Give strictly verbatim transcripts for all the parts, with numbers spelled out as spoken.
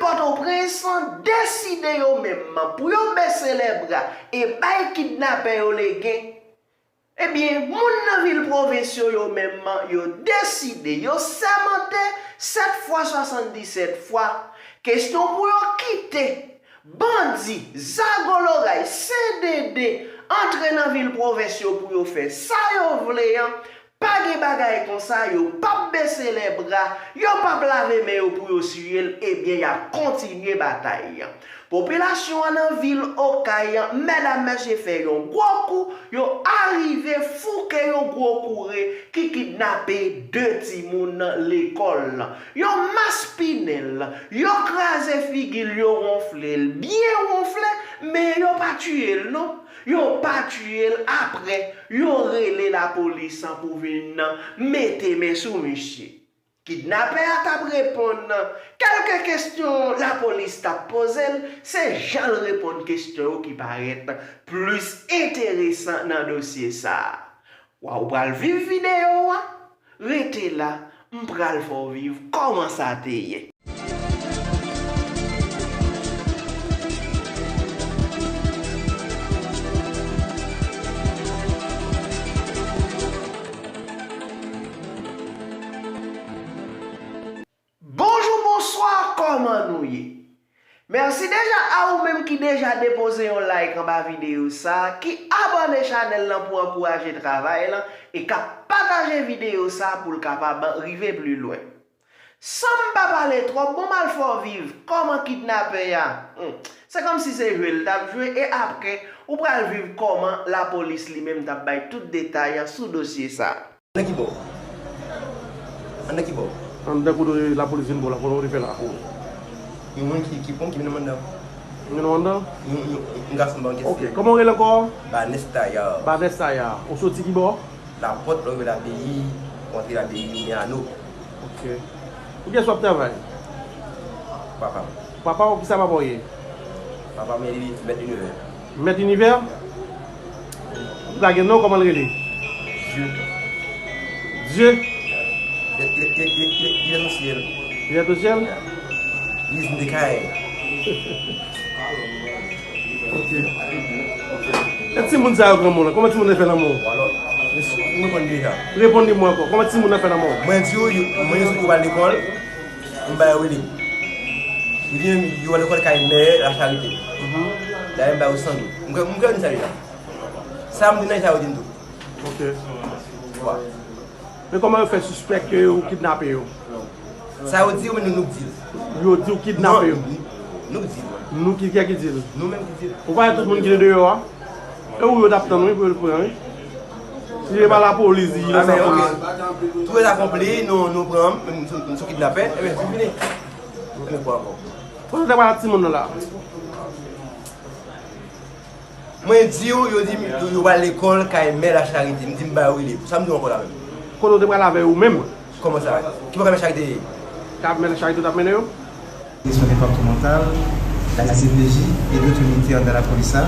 Pòtoprens deside yo menm pou yo bese lèbra e bay kidnapè yo legen. Ebyen, moun nan vil pwovens yo, yo menm, yo deside, yo sèmante sèt fwa swasanndisèt fwa, kesyon pou yo kite bandi, zago loray, sendede antre nan vil pwovens yo pou yo fè sa yo vle an. Pa gen bagay konsa, yo p ap bese lèbra, yo p ap lave men yo pou yo siye l, ebyen, y ap kontinye batay an. Popilasyon an nan vil Okay an, medam, mesye, fè yon gwo kou, yo arive fouke yon gwo koure ki kidnape de timoun lekòl. Yo maspinen l, yo kraze figi l, yo wonfle l byen wonfle, men yo pa tiye l non. Yo pa tiye l, apre, yo rele lapolis an pou vin mete men sou misye. Kidnapè a t ap reponn kèlke kesyon lapolis t ap poze l, se jan l reponn kesyon yo ki parèt plis enteresan nan dosye sa a. Wa, ou pral viv videyo a? Rete la, m pral fè w viv kòman sa te ye. Bonjou, bonswa, kòman nou ye? Mèsi deja a ou menm ki deja depoze yon like anba videyo sa, ki abòne chanèl lan pou ankouraje travay lan e k ap pataje videyo sa pou l kapab rive pli lwen. San m pa pale twòp, bon, m al fè w viv kòman kidnapè a, hmm, se kòmsi se jwe l t ap jwe, e apre, ou pral viv kòman lapolis li menm t ap bay tout detay sou dosye sa. Nan ki bò? Anndan ki bò? Anndan kote lapolis vin bò la, kote w te fè la? Yon moun ki, ki pran m, ki mennen m anndan. Mennen w anndan? Yon, yon, yon gason ban kèse. Ok, kòman w rele ankò? Banès Tayar. Banès Tayar. Ou soti ki bò? Lapòt, lè w rive Lapeyi, ou antre Lapeyi, ou gen ano. Ok. Pou kiyès w ap travay? Papa m. Papa w, kisa papa w ye? Papa m, li mèt inivè. Mèt inivè? Li pa gen non, kòman l rele? Dye. Dye? Li, li, li, li, li, li nan syèl. Li nan syèl? Li vin de kay. Ok. E timoun sa yo granmoun lan, kòman timoun nan fè lanmò? Bon, alò, mwen reponn deja. Reponn li mwen ankò. Kòman timoun nan fè lanmò? Mwen di w, yo, mwen yo sot yo pral lekòl, m ba yo rele. Yo di m, yo pral lekòl kay mè Lacharite. Mhm. Dayè m ba yo san goud. M kwè, m kwè m di sa deja. Sa m di nan sa yo di m tou. Ok. Wa. Men kòman yo fè sispèk ke ou kidnape yo? Sa yo di yo, men nou, nou k di l. Yo di w kidnape yo? Non, nou, nou k di l. Nou ki, kiyès ki di l? Nou menm ki di l. Ou pa wè tout moun ki te deyò a? E ou yo t ap tann, wi, pou yo pran, wi. Si se pa lapolis, di yo sa pran. Tout sa konpli, nou, nou pran, m, m, m sou kidnapè, ebyen, se fini. Nou konprann ankò. Kote w te pral ak timoun nan la? Mwen di w, yo di m, yo, yo pral lekòl kay mè Lacharite. M di m ba yo rele. Sa m di w ankò la menm? Kote w te pral avè yo menm? Kòman sa? Ki bò kay mè Lacharite ye? Kay mè Lacharite w t ap mennen yo? Direction départementale, la D C P J et d'autres unités dans la police a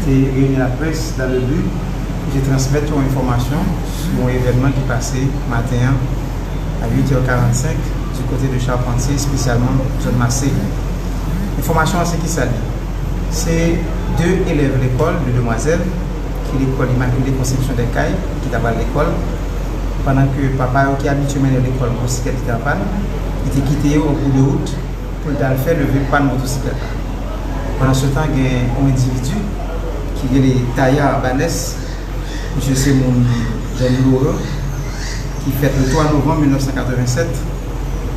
te réuni la presse dans le but de transmettre une information sur un événement qui passait matin à huit heures quarante-cinq du côté de Charpentier, spécialement zone Marseille. Enfòmasyon an se kisa li? Se de elèv lekòl, de demwazèl, ki lekòl Immaculée Conception des Cayes, ki ta pral lekòl, pandan ke papa yo ki abitye mennen yo lekòl, motosiklèt li te an pàn, li te kite yo an kou de wout pou l t al fè leve pàn motosiklèt la. Pandansetan, gen yon endividi ki rele Tayar Banès, misye se moun zòn Loran, ki fèt le twa novanm mil nèf san katrevennsèt,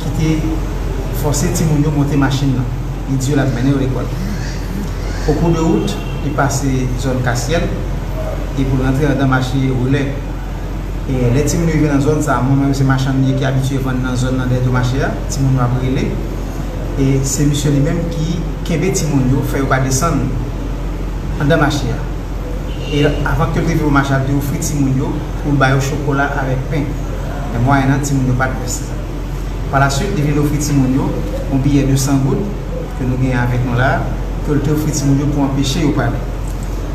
ki te fòse timoun yo monte machin nan. Li di yo l ap mennen yo lekòl. O kou de wout, li pase zòn Kasyèl, e pou l rantre anndan mache Relè. E lè timoun yo rive nan zòn sa a, manman yo se machann li ye ki abitye vann nan zòn nan dèyè do mache a, timoun yo ap rele. E se misye li menm ki kenbe timoun yo, fè yo pa desann anndan mache a. E avan ke l rive o mache a, l te ofri timoun yo pou l ba yo chokola avèk pen. Men mwayennan, timoun yo pa t vèse. Palaswit, li vin ofri timoun yo yon biyè de san goud ke nou genyen avèk nou la a, ke l te ofri timoun yo pou anpeche yo prale.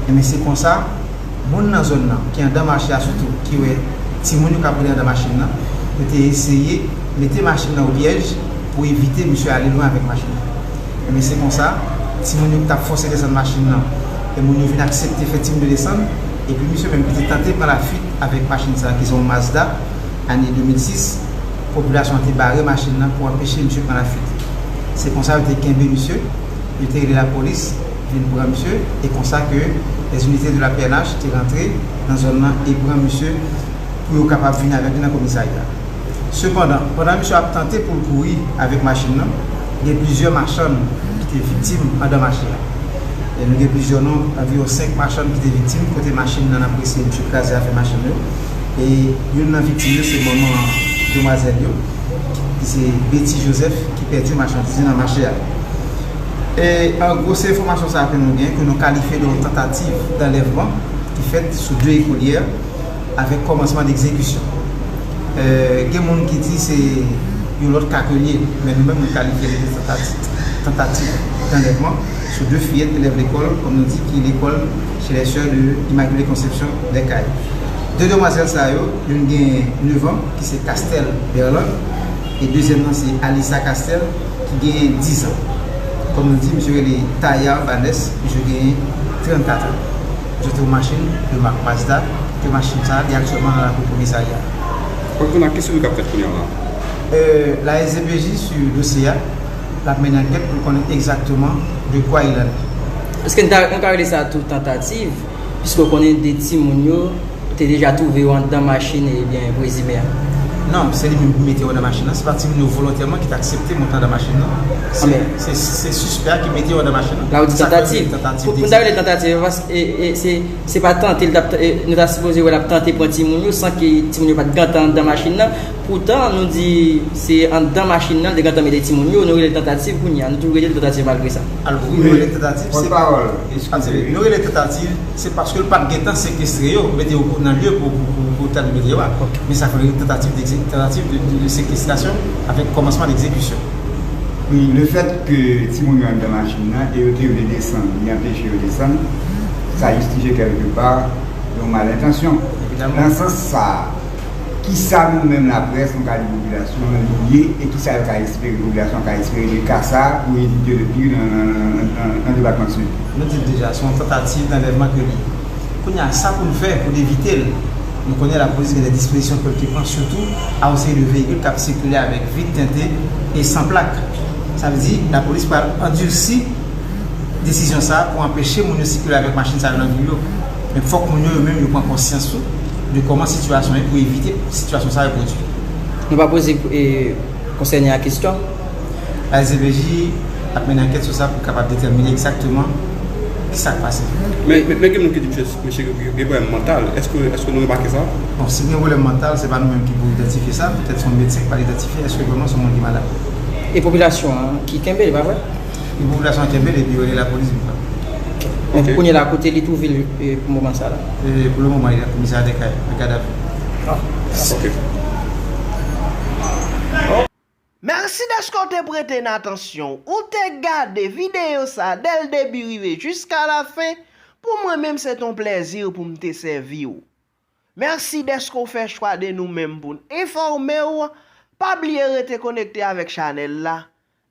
Enben, se konsa, moun nan zòn nan, ki anndan mache a sitou, ki wè timoun yo k ap rele anndan machin nan, yo te eseye mete machin nan o pyèj, pou evite misye ale lwen avèk machin nan. Ebyen, se konsa, timoun yo ki t ap fòse desann machin nan, e moun yo vin aksepte fè timoun yo desann, epi misye menm ki te tante pran lafuit avèk machin sa a, ki se yon Mazda, ane de mil sis, popilasyon an te bare machin nan pou anpeche misye pran lafuit. Se konsa, yo te kenbe misye, yo te rele lapolis, vin pran misye, e konsa ke les unités de la P N H te rantre nan zòn nan e pran misye pou yo kapab vin avèk li nan komisarya. Sepandan, pandan misye ap tante pou l kouri avèk machin nan, gen plizyè machann ki te viktim andan mache a. E nou gen plizyè non, anviwon senk machann ki te viktim, kote machin nan nan prese, misye kraze afè machann yo. E youn nan viktim yo se manman demwazèl yo, ki se Betty Joseph, ki pèdi machandiz li nan mache a. E an gwo, se enfòmasyon sa a ke nou gen, ke nou kalifye de yon tantativ d'anlèvman ki fèt sou de ekolyè avèk kòmansman d'egzekisyon. E, gen moun ki di se yon lòt ka ke l ye, men nou menm nou kalifye l de tantativ, tantativ d'anlèvman sou de fiyèt elèv lekòl, kòm nou di, ki lekòl chez les sœurs de Immaculée Conception des Cayes. De demwazèl sa yo, youn gen nèf an, ki se Castel Berland, e dezyèm nan se Alissa Castel, ki gen diz an. Kòm nou di, misye rele Tayar Vanessa, misye gen trannkat an. Misye te yon machin de mak Mazda, ke machin sa a, li aktyèlman nan lakou komisarya. Fòk nou nan kesyon nou k ap fèt kounye a la. Euh, la S D P J sou dosye a, l ap mennen ankèt pou l konnen egzakteman de quoi il en est. Èske n ta, nou ka rele sa tou tantativ, piske w konnen de timoun yo te deja twouve yo anndan machin, ebyen, prezime a? Non, se li menm ki mete yo anndan machin nan. Se pa timoun yo volontèman ki t aksepte monte anndan machin nan. Se, se, se sispè a ki mete yo anndan machin nan. La, ou di tantativ. Pou, pou n ta rele tantativ, paske, e, e, se, se pa tante, l t ap, e, nou ta sipoze wè l ap tante pran timoun yo, san ke timoun yo pa t gentan anndan machin nan. Poutan, nou di se anndan machin nan, l te gentan mete timoun yo, nou rele l tantativ kounye a, nou toujou rele l tantativ malgre sa. Alò, wi, nou rele l tantativ, se, nou rele l tantativ, se paske l pa t gentan sekestre yo, mete yo nan lye pou, pou, pou, pou tèt mete yo a. Men sa fè l rele tantativ de, tantativ de, de, de séquestration avec commencement d'exécution. Wi, lefèt ke timoun yo anndan machin nan e yo te vle desann, li anpeche yo desann, sa jistifye kèlke pa yon malentansyon. Evidaman. Nan sans sa a, kisa nou menm laprès nou ka di popilasyon an li ye e kisa yo ka espere, popilasyon an ka espere de ka sa a pou evite le pire nan, nan, nan, nan, nan depatman Sid? Nou di l deja, se yon tantativ d'anlèvman ke li ye. Kounye a, sa pou n fè pou n evite l, nou konnen lapolis gen de dispozisyon ke l te pran, sitou a yon seri de veyikil k ap sikile avèk vit tente e san plak. Sa vle di, lapolis pral andisi desizyon sa a pou anpeche moun yo sikile avèk machin sa yo nan vil yo. Men fòk moun yo, yo menm, yo pran konsyans tou de kòman sitiyasyon ye pou evite sitiyasyon sa a repwodui. Nou pa poze, e, konsène a kesyon? La S D P J ap mennen ankèt sou sa pou kapab detèmine egzakteman kisa k pase. Men, men, men gen moun ki di misye, misye gen pwoblèm mantal. Èske, èske nou remake sa? Bon, si gen pwoblèm mantal, se pa nou menm ki pou idantifye sa. Petèt se yon medsen ki pral idantifye èske vrèman se yon moun ki malad. E popilasyon an ki kenbe li, pa vre? E popilasyon an kenbe li, epi yo rele lapolis vin pran. Donk, kounye a la, kote li twouve l, e, pou moman sa la? E, pou le moman, li nan komisarya de Kay, an gadavi. Ok. Mèsi dèske w te prete n atansyon, ou te gade videyo sa a dè l debi rive jiska lafen. Pou mwen menm, se t on plèzi pou m te sèvi w. Mèsi dèske w fè chwa de nou menm pou n enfòme w. Pa bliye rete konekte avèk chanèl la.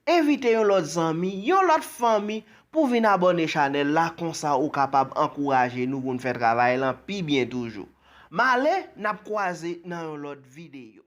Envite yon lòt zanmi, yon lòt fanmi pou vin abòne chanèl la, konsa ou kapab ankouraje nou pou n fè travay lan pi byen toujou. M ale, n ap kwaze nan yon lòt videyo.